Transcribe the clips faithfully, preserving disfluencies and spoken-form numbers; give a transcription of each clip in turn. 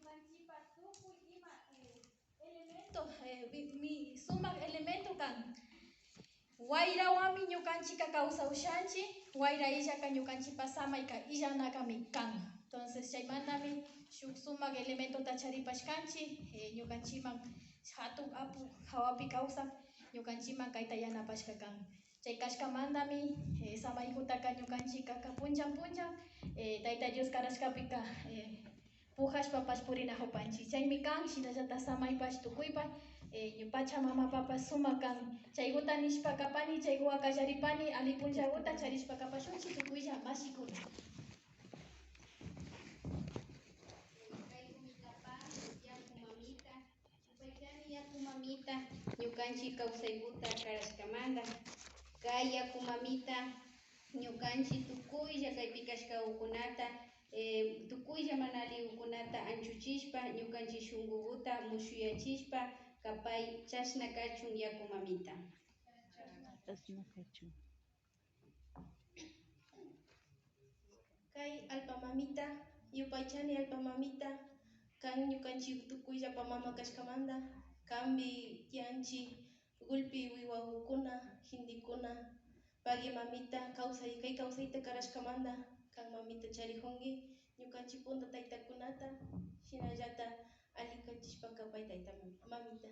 Ñukanchipa tukuy ima, eh, elemento, eh, mi, mi sumak elemento kan. Wayrawanmi ñukanchika kawsawshanchi, wayra illaka ñukanchipa samayka illanakami kan. Entonces, chaymantami shuk sumak elementota charipashkanchi, eh, ñukanchiman hatun apu hawapi kawsan, ñukanchiman kayta yanapashka kan. Chay kashkamantami, eh, samaykutaka ñukanchikaka punllan punllan, eh, Tayta Dios karashkapika, eh, pujashpapash purinakupanchik. Chaymi kan, shinallata samaypash tukuypa, eh, pachamamapapash sumak kan. Chaykuta nishpa kapani, chaykuwa kallaripani, alli punllakuta charishpa kapashunchik tukuylla mashikuna. Kay kumitapa yaku mamita, Yupaychani yaku mamita, ñukanchik kawsaykuta karashkamanta. Kay yaku mamita, ñukanchik tukuylla kaypi kashkakukunata, eh, tukuylla mana allikukunata anchuchishpa, ñukanchik shunkukuta mushuyachishpa kapay, chashna kachun yaku mamita. Chashna kachun. Kay allpa mamita, yupaychani allpa mamita, kan ñukanchik tukuyllapa mama kashkamanta, kanpi tiyanchik gulpi wiwakukuna, hintikuna, pagui mamita, kawsay, kay kawsayta karashkamanta, kan mamita charikunki, ñukanchik punta taytakunata, shinallata allikachishpa kapay tayta mami-, mamita.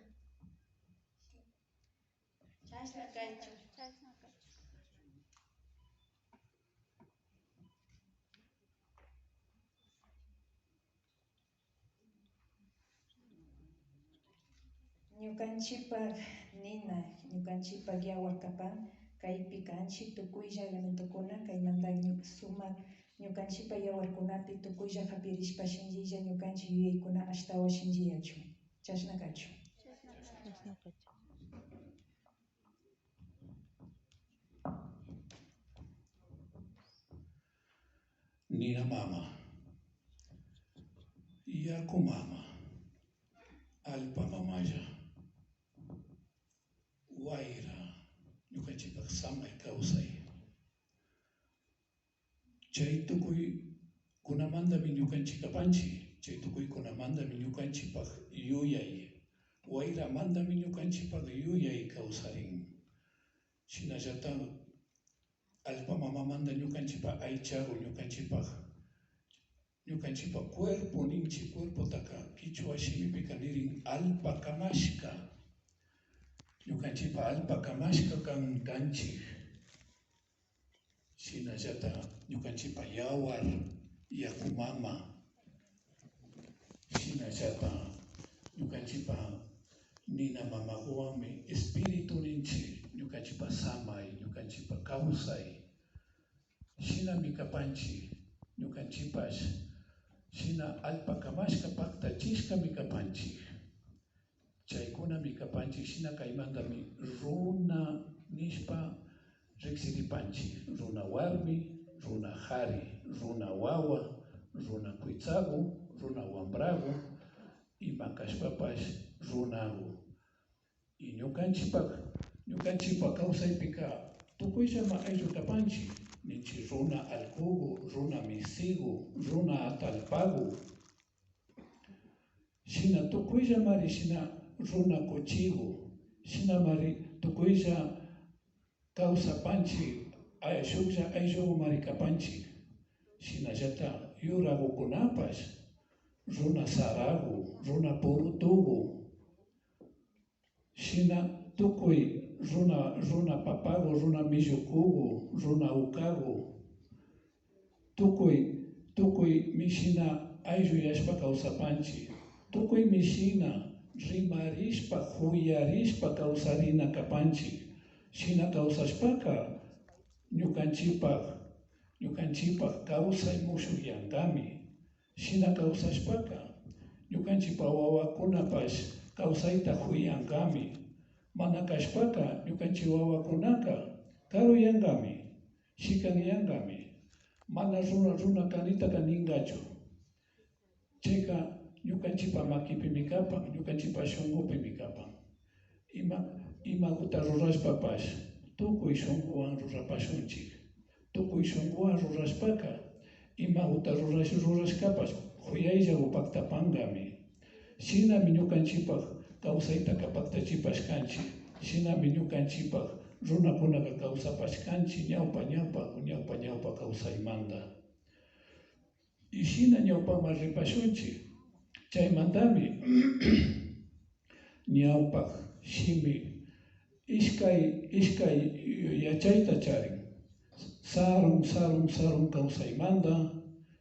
Chashna kachun. Ñukanchipak nina, ñukanchipak yawar kapan, kaypi kanchik tukuylla elementokuna, kaymanta ñu-, sumak ñukanchipak yawarkunapi tukuylla hapirishpa shinllilla ñukanchik yuyaykuna ashtawan shinlliyachun. Chashna kachun. Chashna kachun. Nina mama, yaku mama, allpa mamalla, wayra, ñukanchipak samay kawsay. Chay tukuykunamantami ñukanchik kapanchik, chay tukuykunamantami ñukanchipak yuyay, wayramantami ñukanchipak yuyay kawsarin. Shinallata allpa mamamanta ñukanchipak aychaku, ñukanchipak, ñukanchipak cuerpo ninchik, cuerpotaka kichwa shimipika nirin allpa kamashka. Ñukanchipak allpa kamashka kan, kanchik. Shinallata ñukanchipa yawar, yaku mama, shinallata ñukanchipa nina mamakuwanmi espíritu ninchik, ñukanchipa samay, ñukanchipa kawsay. Shinami kapanchik, ñukanchipash shina allpa kamashka paktachishkami kapanchik. Chaykunami kapanchik, shina kaymantami runa nishpa riksiripanchik, runa warmi, runa kari, runa wawa, runa kuytsaku, runa wambraku, ima kashpapash runaku. Y ñukanchipak, ñukanchipak kawsaypika tukuyllama ayllu kapanchik, ninchik runa allkuku, runa misiku, runa atallpaku. Shina tukuyllamari shina runa kuchiku, shinamari tukuylla kawsapanchik, ay-, shuklla ayllukumari kapanchik. Shinallata yurakukunapash runa saraku, runa purutuku. Shina tukuy runa, runa papaku, runa millukuku, runa ukaku, tukuy, tukuymi shina aylluyashpa kawsapanchik. Tukuymi shina rimarishpa, kuyarishpa kawsarina kapanchik. Shina kawsashpaka ñukanchipak, ñukanchipak kawsay mushukyankami. Shina kawsashpaka, ñukanchipa wawakunapash kawsayta kuyankami. Mana kashpaka, ñukanchi wawakunaka karuyankami, shikanyankami. Mana runa, runa kanitaka ninkachu. Chayka ñukanchipa makipimi kapan, ñukanchipa shunkupimi kapan. Ima, imakuta rurashpapash, tukuy shunkuwan rurapashunchik. Tukuy shunkuwan rurashpaka, imakuta rurash-, rurashkapash, kuyayllaku paktapankami. Shinami ñukanchikpak kawsaytaka paktachipashkanchik. Shinami ñukanchikpak runakunaka kawsapashkanchik ñawpa, ñawpa, ñawpa, ñawpa kawsaymanta. Y shina ñawpaman ripashunchik. Chaymantami ñawpak shimi ishkay, ishkay yachayta charin. Sarun, sarun, sarun kawsaymanta,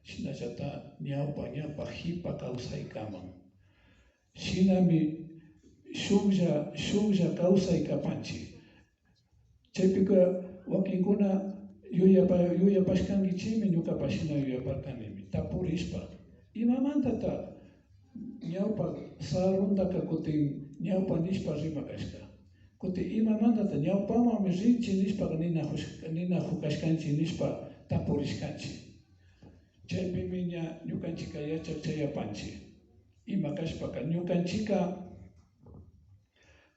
shinallata ñawpa, ñawpa hipa kawsaykaman. Shinami shuklla, shuklla kawsay kapanchik. Chaypika wakinkuna yuyapa-, yuyapashkankichikmi, ñukapash shina yuyaparkanimi. Tapurishpa, imamantata ñawpa sarundaka kutin ñawpa nishpa rima kashka? Kutin imamantata ñawpamanmi rinchik nishpa ninakush-, ninakukashkanchik nishpa tapurishkanchik. Chaypimi ña ñukanchikka yachak chayapanchik. Ima kashpaka ñukanchikka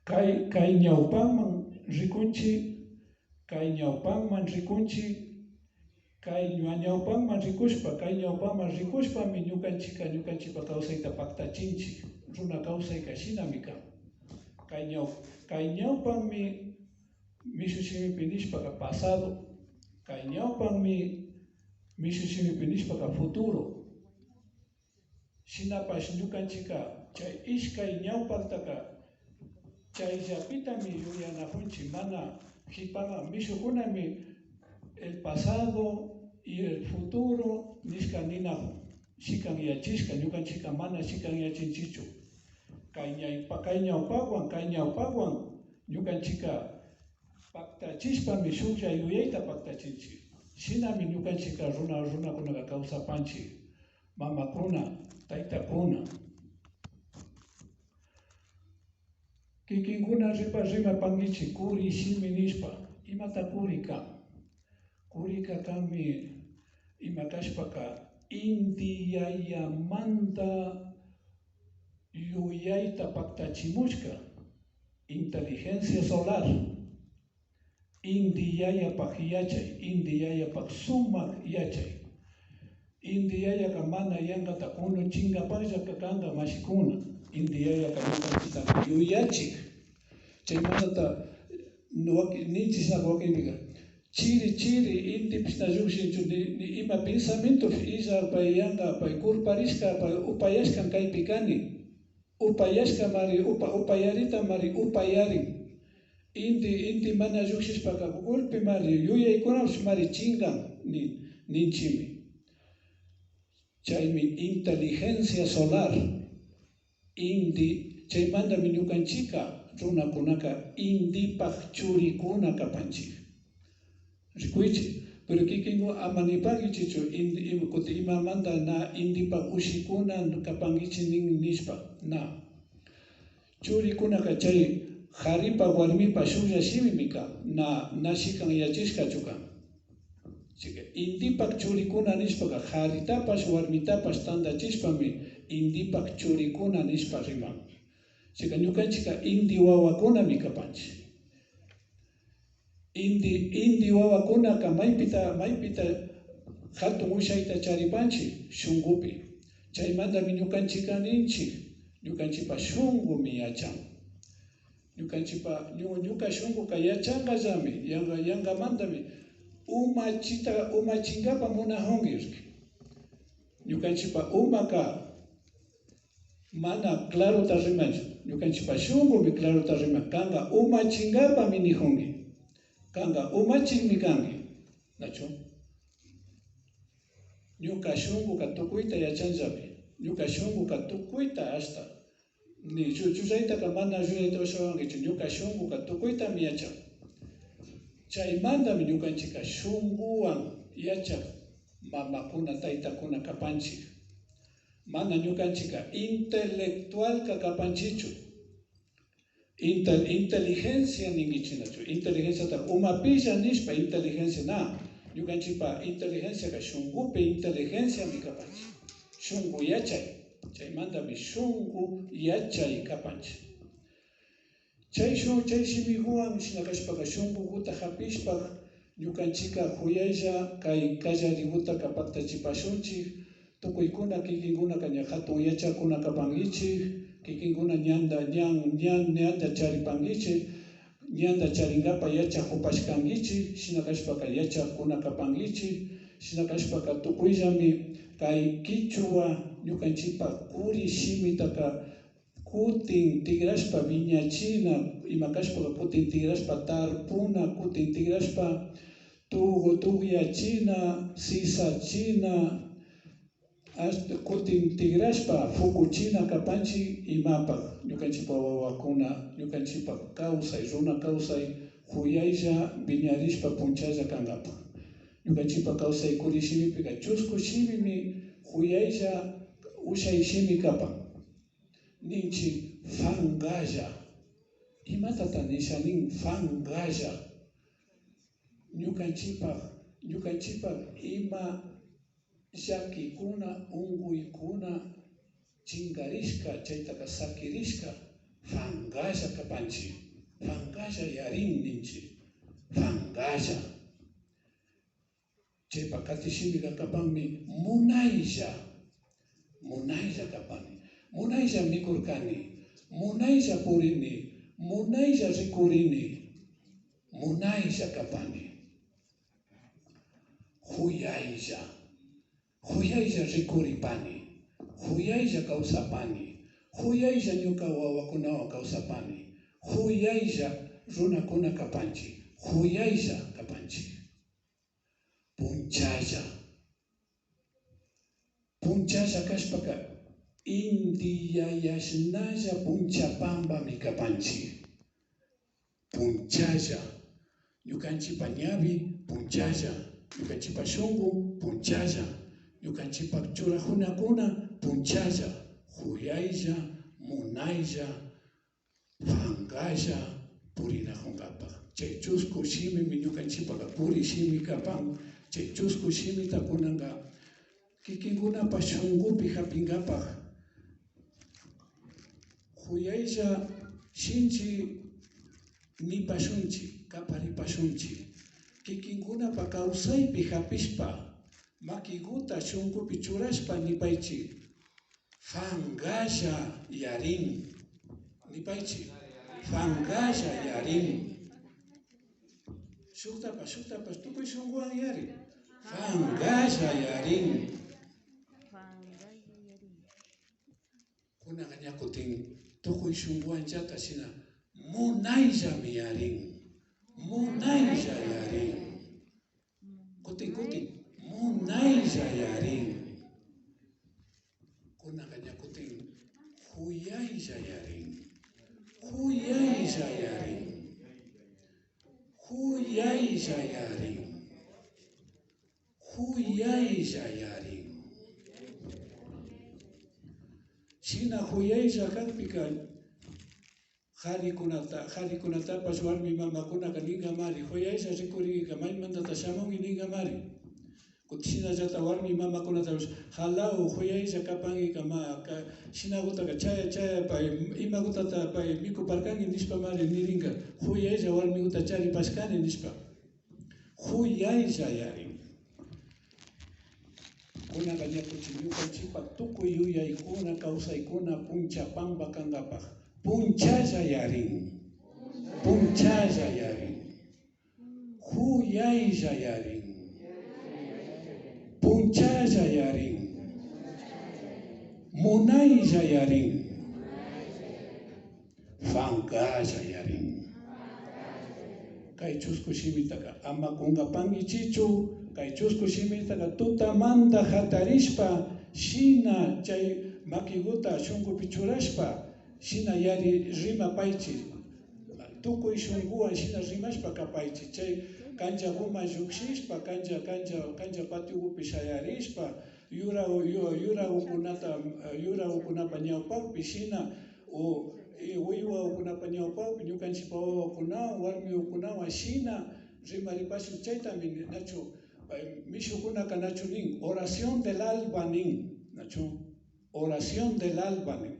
kay, kay ñawpaman rikunchik, kay ñawpaman rikunchik, kay ña-, ñawpaman rikushpa, kay ñawpaman rikushpami ñukanchikka ñukanchikpa kawsayta paktachinchik. Runa kawsayka shinami kan. Kay ñaw-, kay ñawpanmi mishu shimipi nishpaka pasado, kay ñawpanmi mishu shimipi nishpaka futuro. Shinapash ñukanchikka chay ishkay ñawpaktaka chayllapitami yuyanakunchik, mana hipaman. Mishukunami el pasado y el futuro nishka ninakun, shikanyachishka, ñukanchikka mana shikanyachinchikchu. Kay ñaypa-, kay ñawpawan, kay ñawpawan ñukanchikka paktachishpami shuklla yuyayta paktachinchik. Shinami ñukanchikka runa, runakunaka kawsapanchik, mamakuna, taytakuna. Kikinkuna ripa-, rimapankichik kuri shimi nishpa. Imata kuri kan? Kurika kanmi ima kashpaka inti yayamanta yuyayta paktachimushka, inteligencia solar, inti yayapak yachay, inti yayapak sumak yachay. Inti yayaka mana yankata kunuchinkapaklla kanka, mashikuna. Inti yayaka ñukanchikta yuyachik. Chaymantata waki-, ninchik shinaka wakinpika, chiri, chiri, intipish na llukshinchu, ni, ni ima pensamientopish illa, pay yanka, pay kurparishka, pay upayashkan kaypi kani. Upayashkamari, upa-, upayaritamari upayarin. Inti, inti mana llukshishpaka golpemari, yuyaykunapish mari chinkan, ni, ninchimi. Chaymi inteligencia solar, inti, chaymantami ñukanchikka runakunaka intipak churikuna kapanchik. Rikuychik, pero kikinku ama nipankichikchu, inti, ima, kutin imamanta na intipak ushikuna kapankichik nin nishpa, na. Churikunaka chay karipa warmipa shuklla shimimi kan, na, na shikanyachishkachu kan. Chika, intipak churikuna nishpaka karitapash warmitapash tantachishpami intipak churikuna nishpa riman. Chika, ñukanchikka inti wawakunami kapanchik. Inti, inti wawakunaka maypita, maypita hatun ushayta charipanchik? Shunkupi. Chaymantami ñukanchikka ninchik, ñukanchikpa shunkumi yachan. Ñukanchikpa, ñu-, ñuka shunkuka yachankallami, yanka, yankamantami umachita, umachinkapa munakunki. Ñukanchikpa umaka mana clarota rimanchu. Ñukanchikpa shunkumi clarota riman. Kanka umachinkapami nikunki. Kanka umachikmi kanki. Nachu? Ñuka shunkuka tukuyta yachanllapi. Ñuka shunkuka tukuyta ashta. Ni chu-, chullaytaka mana llullayta ushawankichu. Ñuka shunkuka tukuytami yachan. Chaymantami ñukanchikka shunkuwan yachak mamakuna, taytakuna kapanchik. Mana ñukanchikka intelectualka kapanchikchu. Intel-, inteligencia ninkichinachu. Inteligenciata umapilla nishpa inteligencia na. Ñukanchikpa inteligenciaka shunkupi inteligenciami kapanchik. Shunku yachay. Chaymantami shunku yachay kapanchik. Chay shun-, chay shimikuwan shina kashpaka shunkukuta hapishpa ñukanchikka kuyaylla kay kallarikutaka paktachipashunchik. Tukuykuna kikinkunaka ña hatun yachakkuna kapankichik. kikinkuna ñanta, ñan, ñan, ñanta charipankichik, ñanta charinkapa yachakupashkankichik, shina kashpaka yachakkuna kapankichik, shina kashpaka tukuyllami kay kichwa ñukanchikpa kuri shimitaka kutin tikrashpa wiñachina, ima kashpaka kutin tikrashpa tarpuna, kutin tikrashpa tuku-, tukuyachina, sisachina, ashta kutin tikrashpa pukuchina kapanchik. Imapak? Ñukanchikpa wawakuna, ñukanchikpa kawsay, runa kawsay kuyaylla wiñarishpa punchalla kankapak. Ñukanchikpa kawsay kuri shimipika chusku shimimi kuyaylla ushay shimi kapan. Ninchik pankalla. Imatata nisha nin pankalla? Ñukanchikpak, ñukanchikpak ima llakikuna, unkuykuna chinkarishka, chaytaka sakirishka, pankalla kapanchik, pankalla yarin ninchik, pankalla. Chaypa kati shimika kapanmi munaylla, munaylla kapani, munaylla mikurkani, munaylla purini, munaylla rikurini, munaylla kapani. Kuyaylla, kuyaylla rikuripani, kuyaylla kawsapani, kuyaylla ñuka wawakunawan kawsapani, kuyaylla runakuna kapanchik, kuyaylla kapanchik. Punchalla. Punchalla kashpaka inti yayashnalla punchapambami kapanchik. Punchalla. Ñukanchikpa ñawi punchalla. Ñukanchikpa shunku punchalla. Ñukanchikpa churakunakuna punchalla. Kuyaylla, munaylla, pankalla purinakunkapak. Chay chusku shimimi ñukanchikpaka kuri shimi kapan. Chay chusku shimita kunanka kikinkunapa shunkupi hapinkapak, kuyaylla shinchi nipashunchik, kaparipashunchik. Kikinkunapa kawsaypi hapishpa, makikuta shunkupi churashpa nipaychik. Pankalla yarin. Nipaychik. Pankalla yarin. Shuktapash, shuktapash, tukuy shunkuwan yari. Pankalla yarin. Kunanka ña kutin tukuy shunkuwanllata shina munayllami yarin. Munaylla yarin. Kutin, kutin, munaylla yarin. Kunanka ña kutin kuyaylla yarin. Kuyaylla yarin. Kuyaylla yarin. Kuyaylla yarin. Shina kuyaylla kakpika, Karikunata, karikunatapash warmi mamakunaka ninkamari, kuyaylla rikurinka, maymantata shamunki ninkamari. Kutin shinallata warmi mamakunatapash, halaw kuyaylla kapankika, ma, ka, shinakutaka chaya, chaya, pay, imakutata pay mikuparkanki nishpamari nirinka, kuyaylla warmikuta charipashkani nishpa. Kuyaylla yarin. Kunanka ña kutin ñukanchikpa tukuy yuyaykuna, kawsaykuna punchapamba kankapak punchalla yarin. Punchalla yarin. Kuyaylla yarin. Punchalla yarin. Munaylla yarin. Pankalla yarin. Kay chusku shimitaka ama kunkapankichichu. Kay chusku shimitaka tutamanta hatarishpa, shina chay makikuta shunkupi churashpa, shina yari rimapaychik. Tukuy shunkuwan shina rimashpa kapaychik. Chay kancha uma llukshishpa, kancha, kancha, kancha patiokupi shayarishpa, yura, yu-, yurakukunata, yurakukunapa ñawpakpi shina, o, eh, wiwakukunapa ñawpakpi, ñukanchikpa wawakunawan, warmikukunawan shina rimaripashun. Chaytami nachu, eh, mishukunaka nachu nin, oración del alba nin, nachu? Oración del alba nin.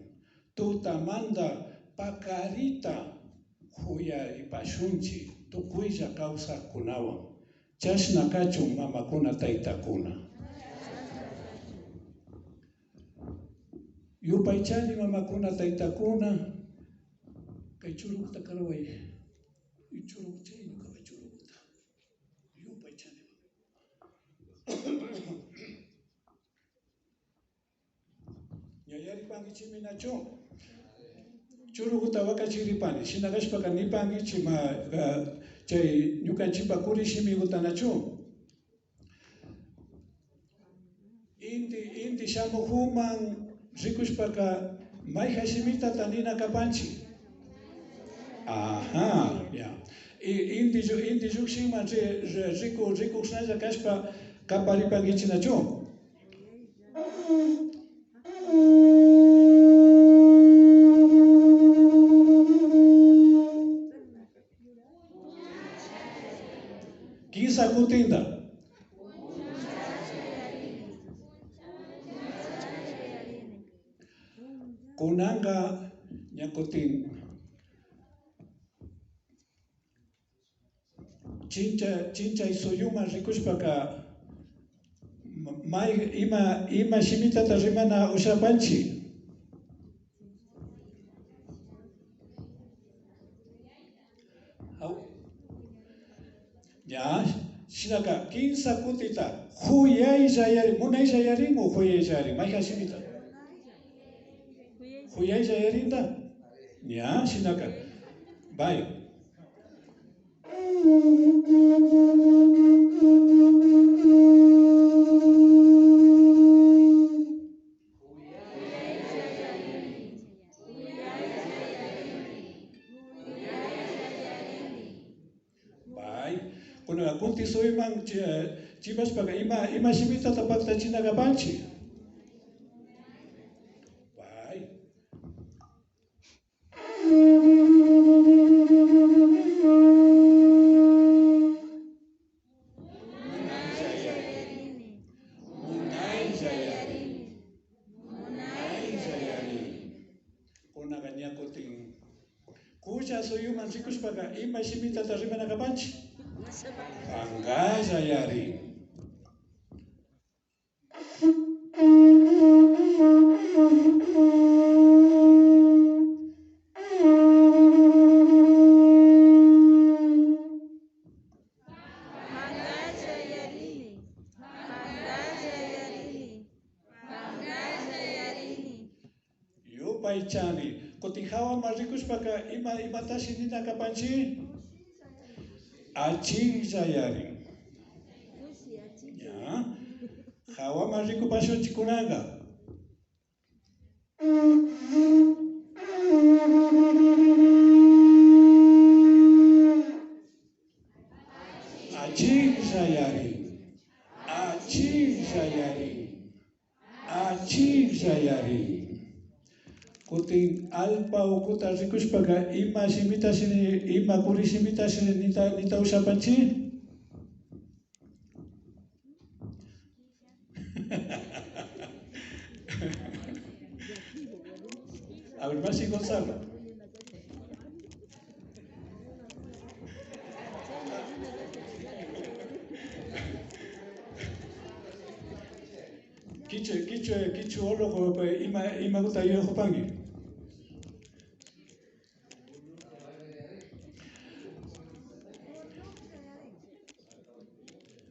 Tutamanta pakarita kuyaripashunchik tukuylla kawsakkunawan. Chashna kachun, mamakuna, taytakuna. Yupaychani mamakuna, taytakuna, kay churukuta karaway. Churuku chay ñukapa churukuta. Yupaychani. Ña yaripankichimi nachu? Churukuta wakachiripani. Shina kashpaka nipankichi ma, ah, chay ñukanchipa kuri shimikuta nachu? Inti, inti shamukukman rikushpaka mayjan shimitata nina kapanchi? Aha, ya. I-, inti llu-, inti llukshinman ri-, ri-, riku-, rikushnalla kashpa kaparipankichi nachu? Kinsa kutinta. Kunanka ña kutin chincha, chinchay suyuman rikushpaka ma-, may, ima, ima shimitata rimana ushapanchi? Aw. Ña, shinaka kinsa kutita, juyaylla yarin, munaylla yarin o juyaylla yarin, mayjan shimita? Juyaylla yarinta? Ña, shinaka. Vaya. Bay. Kunanka kutin suyuman chi-, chipashpaka ima, ima shimitata paktachina kapanchi? Bay. Munaylla yarini. Munaylla yarini. Kunanka ña kutin kulla suyuman rikushpaka ima shimitata rimana kapanchi? Pankalla yarin. Pankalla yarini, pankalla yarini, pankalla yarini. Yupaychani. Kutin jawaman rikushpaka ima, imatashi nina kapanchi? Achiklla yarin. Ña. Jawaman rikupashunchi kunanka. Achiklla yarin. Achiklla yarin. Achiklla yarin. Kutin allpa ukuta rikushpaka ima shimitashi ni, ima kuri shimitashi nita, nita ushapanchi? A ver, mashi Gonzalo. Kichwa, kichwa, kichwa ologo, ima, imaguta yuyajupanki.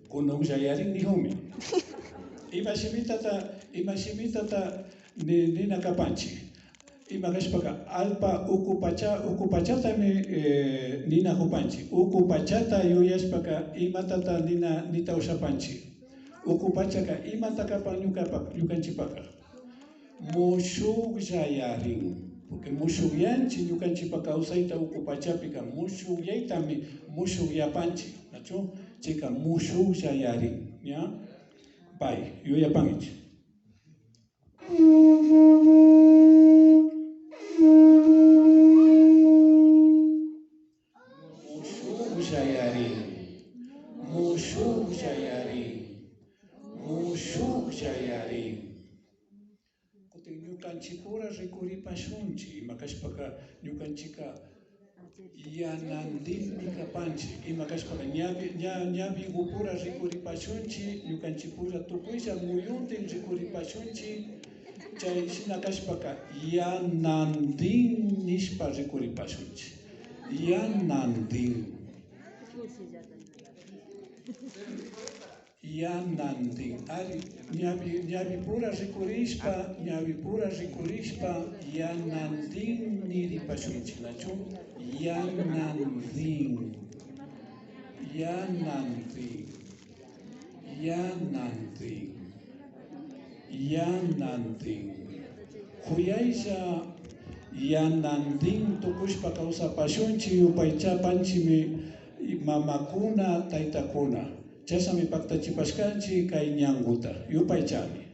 Kunuklla yarin nijunmi. Ima shimitata, ima shimitata ni, nina kapanchi. Ima kashpaka allpa uku pacha, uku pachatami, eh, ninajupanchi. Uku pachata yuyashpaka imatata nina, nita ushapanchi. Uku pachaka imata kapan ñukapa, ñukanchipaka. Mushuklla yarin. Porque mushukyanchi ñukanchipa kawsayta uku pachapika mushukyaytami mushukyapanchi. Nachu? Chayka mushuklla yarin. Ña? Pay, yuyapankichi. Mushuklla yarin. Mushuklla yarin. Mushuklla yarin. Kutin ñukanchipura rikuripashunchi, ima kashpaka ñukanchika yanandinmi kapanchi, ima kashpaka ñawi, ña, ñawigupura rikuripashunchi, ñukanchipura tukuylla muyundin rikuripashunchi, Chay shina kashpaka, yanandin nishpa rikuripashunchik. Yanandin. Yanandin. Ari, ñawi, ñawipura rikurishpa, ñawipura rikurishpa, yanandin niripashunchik, nachu? Yanandin. Yanandin. Yanandin. Yanandin. Kuyaylla yanandin tukushpa kawsapashunchik, yupaychapanchikmi mamakuna, taytakuna. Chashami paktachipashkanchik kay ñankuta. Yupaychani.